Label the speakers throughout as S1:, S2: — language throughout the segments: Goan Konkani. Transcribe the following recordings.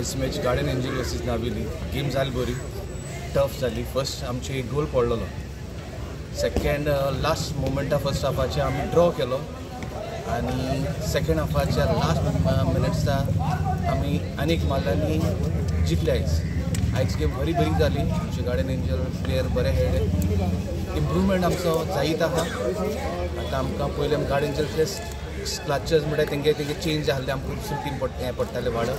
S1: आयज match Guardian Angel versus Navelim. Game जाली बरी, टफ जाली. फर्स्ट आमचे एक गोल पडलेलो, सेकंड लास्ट मोमेंटा फर्स्ट हाफाचे आमी ड्रॉ केलो आनी सेकंड हाफाच्या लास्ट मिनिट्सा आमी आनीक मारले आनी जिखले. आयज आयज गेम बरी बरी जाली. आमचे गार्डियन एंजल प्लेयर बरे खेळ्ळे. इम्प्रूवमेंट आमचो जायत आहा. आतां आमकां पयलीं आमी गार्डियन एंजल क्लचर्स म्हणल्यार तेंगे तेंगे चेंज आहले, आमकां दुसरी टीम हें पडटालें वाडप.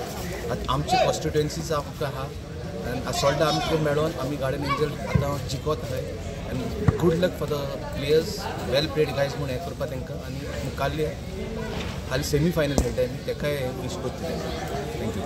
S1: आतां आमची कॉन्स्टिट्युएन्सीज आमकां आहा आनी असोल्डा आमकां मेळोन आमी गार्डियन एंजल आतां जिखत आहाय. आनी good luck for the players, well played guys म्हूण हें करपा तांकां. आनी मुखाल्ले हालीं सेमी फायनल खेळटाय आमी, तेकाय वीश करता. Thank you.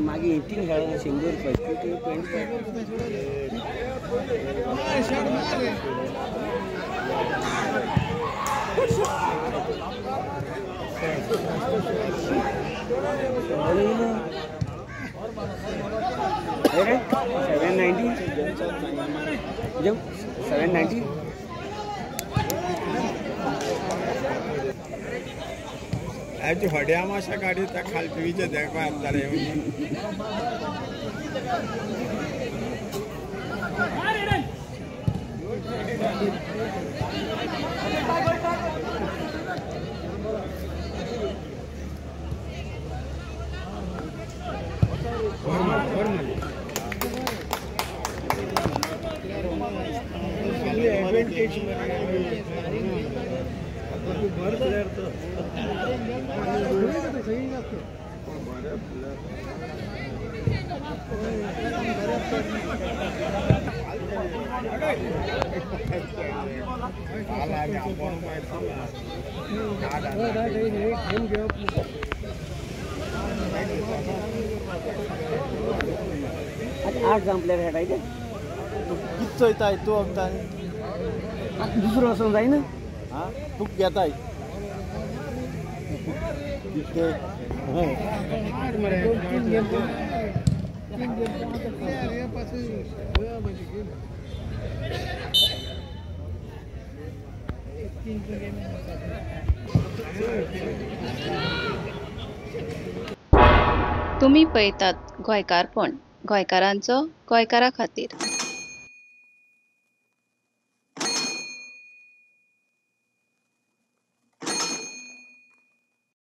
S2: मागीर 18 खेळ्ळा 100 52 25. 790 जब 790.
S3: आज हड्या माशा गाडी त्या खालची देखपाक जालें.
S2: आठ जाण प्लेयर खेळटाय ते
S4: कितें चोयताय तूं आमकां
S2: दुसरो वचोंक जायना.
S4: आं तुका घेताय
S5: तुम्ही पळयतात गोंयकारपण, गोंयकारांचो गोंयकारा खातीर.